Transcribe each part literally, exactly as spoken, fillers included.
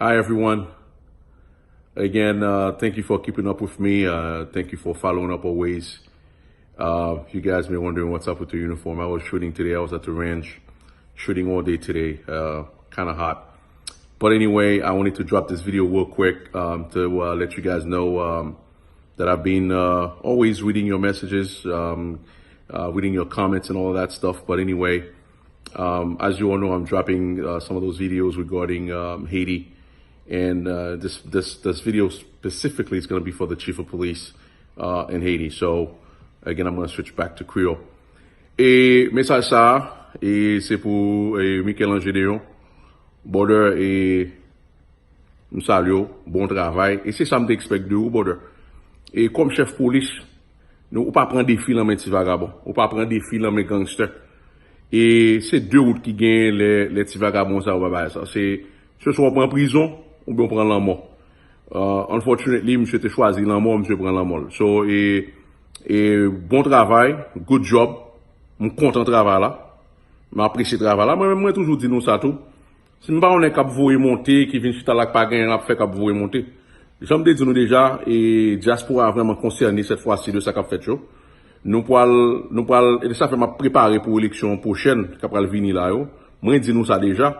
Hi, everyone. Again, uh, thank you for keeping up with me. Uh, thank you for following up always. Uh, you guys may wondering what's up with the uniform. I was shooting today. I was at the range shooting all day today. Uh, kind of hot. But anyway, I wanted to drop this video real quick, um, to, uh, let you guys know, um, that I've been, uh, always reading your messages, um, uh, reading your comments and all of that stuff. But anyway, um, as you all know, I'm dropping, uh, some of those videos regarding, um, Haiti. And, uh, this, this, this video specifically is gonna be for the chief of police, uh, in Haiti. So, again, I'm gonna switch back to Creole. E mesaj sa a, e se pou, e, Michel-Ange Gédéon, brother, e m salye w, bon travay. E se sa m te expect de ou, brother. E kòm chèf polis, nou, ou pa pran defi nan men ti vagabon. Ou pa pran defi nan men gangster. E se de wout ki genyen lè, lè ti vagabon sa yo pa bay sa. Se, se swa w pran prizon, oubyen w pran lanmò. Uh, unfortunately, misye te chwazi lanmò, misye pran lanmò l. So, e, e bon travay, good job. M kontan travay la. M apresye travay la. Mwen menm, mwen toujou di nou sa tou. Si m pa yon nèg k ap voye monte, ki vin chita la k pa gen anyen l ap fè k ap voye monte. Jan m te di nou deja, e dyaspora vrèman konsène sèt fwa si de sa k ap fèt yo. Nou pral, nou pral, e sa fè m ap prepare pou eleksyon pwochèn k ap pral vini la yo. Mwen di nou sa deja,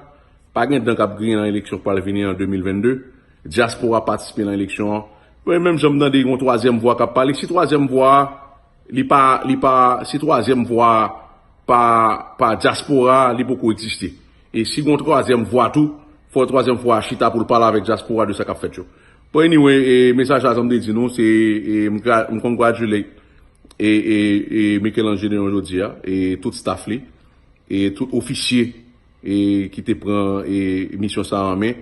pa gen dan k ap griyen nan eleksyon k pral vini an de mil vennde. Dyaspora patisipe nan eleksyon an. Mwen menm jan m tande yon twazyèm vwa k ap pale, si twazyèm vwa a, li pa, li pa, si twazyèm vwa a pa, pa dyaspora a, li poko egziste. E si gon twazyèm vwa tou, fò twazyèm vwa a chita pou l pale avèk dyaspora de sa k ap fèt yo. But anyway, e, mesaj la, jan m te di nou, se, e, m gra-, m congratulate, e, e, e, Michel-Ange Gédéon jodi a, e tout staff li, e tout ofisye, e ki te pran, e, misyon sa a an men,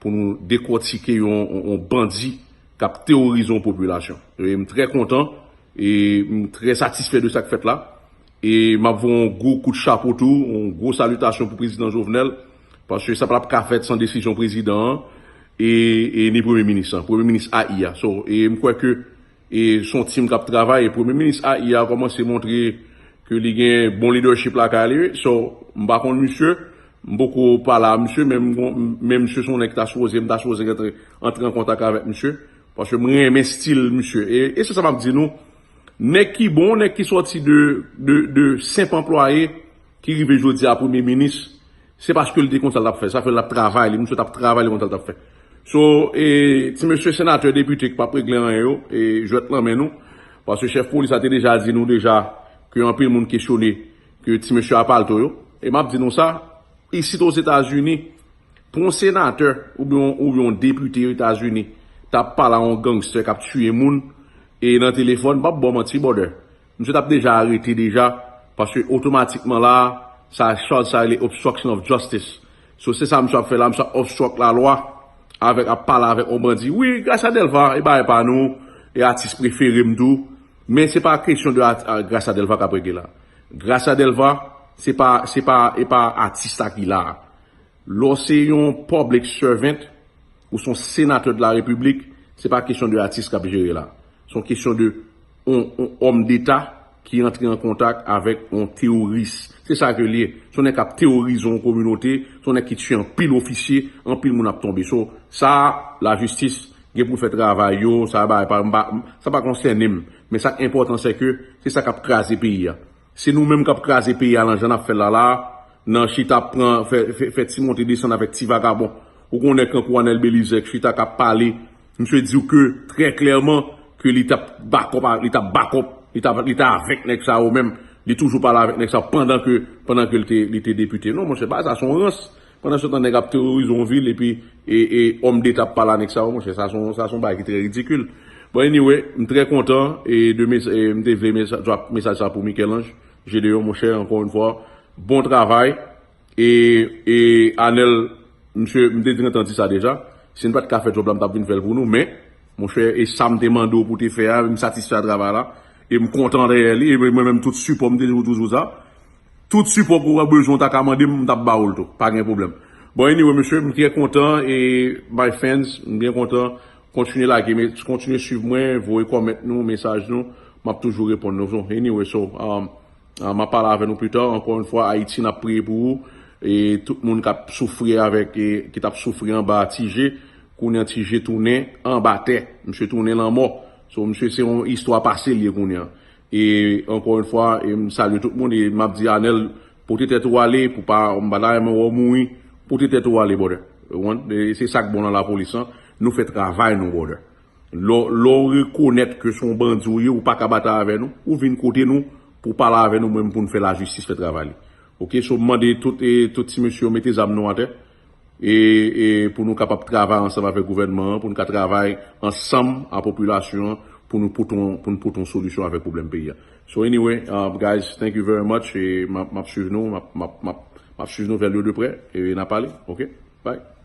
pou nou dekòtike yon, yon, yon bandi k ap teworize yon popilasyon. E m trè kontan, e m trè satisfè de sa k fèt la. E m ap voye yon gwo kout chapo tou, yon gwo salitasyon pou prezidan Jovenel, paske sa pa t ap ka fèt san desizyon prezidan an, e, e ni premye minis lan, premye minis A I a. So, e m kwè ke, e se yon team k ap travay, e premye minis A I a kòmanse montre ke li gen bon leadership lakay li, wi. So, m pa konn misye, m poko pale a misye, men m gon-, men misye se yon nèg ki ta sipoze, m ta sipoze antre, antre an kontak avèk misye, paske m renmen stil misye. E, e se sa m ap di nou, nèg ki bon, nèg ki sòti de, de, de senp anplwaye, ki rive jodi a premye minis, se paske l te konn sa l t ap fè. Sa fè l ap travay, li, misye t ap travay, li konn sa l t ap fè. So, e, ti mesye senatè, depite ki p ap regle anyen yo, e, jwèt nan men nou. Paske chèf polis la te deja di nou deja ke anpil moun kesyone ke ti mesye a palto yo. E m ap di nou sa, isit Ozetazini, pou yon senatè oubyen, oubyen yon depite Etazini t ap pale a yon gangster k ap tiye moun e nan telefòn, m p ap ba w manti, brother. Misye t ap deja arete deja, paske otomatikman la, sa, chaj sa rele obstruction of justice. So, se sa misye ap fè la, misye ap obstruct lalwa avèk ap pale avèk yon bandi. Wi, Gracia Delva, e bagay pa nou, e atis prefere m tou, men se pa kesyon de at-, a, Gracia Delva k ap regle la. Gracia Delva, se pa, se pa, e pa atis la ki la. Lè w se yon public servant, ou se yon senatè de la repiblik, se pa kesyon de atis k ap jere la. Se yon kesyon de yon, yon òm deta ki antre an kontak avèk yon teworis. Se sa ke l ye. Se yon nèg k ap teworize yon kominote, se yon nèg ki tiye anpil ofisye, anpil moun ap tonbe. So, sa, lajistis gen pou l fè travay yo, sa bagay pa, m pa, sa pa konsène m. Men sa k enpòtan, se ke se sa k ap kraze peyi a. Se nou menm k ap kraze peyi a nan jan n ap fè l la la, nan chita ap pran, fè, fè, fè ti monte desann avèk ti vagabon. Ou konnen kankou Anèl Belizaire k chita k ap pale, misye di w ke trè klèman ke li t ap bakòp, li t ap bakòp, li t ap, li t avèk nèg sa yo menm. Li toujou pale avèk nèg sa yo pandan ke, pandan ke li te, li te depite. Non, monchè, bagay sa se yon rans. Pandan se tan, nèg ap teworize yon vil, epi, e, e, òm deta ap pale a nèg sa yo, monchè, sa se yon, sa se yon bagay ki trè ridikil. Bon, anyway, m trè kontan, e, de mes-, e, m te vle mesa-, drop mesaj sa pou Michel-Ange Gédéon, monchè, ankò yon fwa, bon travay. E, e, Anèl, misye, m te gentan di sa deja, si n pa t ka fè djòb la, m t ap vin fè l pou nou, men, monchè, e sa m te mande w pou w te fè a, m satisfè a travay la, e m kontan dèyè li, e mwen menm tout sipò m te di w toujou sa. Tout sipò ke w bezwen, w ta ka mande m, m t ap ba w l tou. Pa gen pwoblèm. Bon, anyway, mesye, m trè kontan, e my fans, m byen kontan. Kontinye lage, men, kontinye swiv mwen, voye kòmant nou, mesaj nou. M ap toujou reponn nou. So, anyway, so, um, uh, m ap pale avè nou pita. Ankò yon fwa, Ayiti, n ap priye pou ou. E tout moun k ap soufri avèk, e, ki t ap soufri anba Ti Je, kounye an Ti Je tounen anba tè. Misye tounen lanmò. So, misye se yon istwa pase l ye kounye an. E ankò yon fwa, e m salye tout moun, e m ap di Anèl, pote tèt ou ale, pou pa, m pa ta renmen wè w mouri, pote tèt ou ale, brother. Ou konprann? E se sa k bon nan lapolis lan. Nou fè travay nou, brother. Lè w, lè w rekonèt ke se yon bandi ou ye, ou pa ka batay avè nou, ou vin kote nou pou pale avè nou, menm pou n fè lajistis fè travay li. Ok, so m mande tout, e, tout ti mesye yo mete zam nou atè, e, e pou nou kapab travay ansanm avèk gouvènman an, pou nou ka travay ansanm a popilasyon an, pou nou pote yon, pou nou pote yon solisyon avèk pwoblèm peyi a. So anyway, um, guys, thank you very much, e m ap, m ap swiv nou, m ap, m ap, m ap, m ap swiv nouvèl yo de prè, e n a pale, ok? Bye.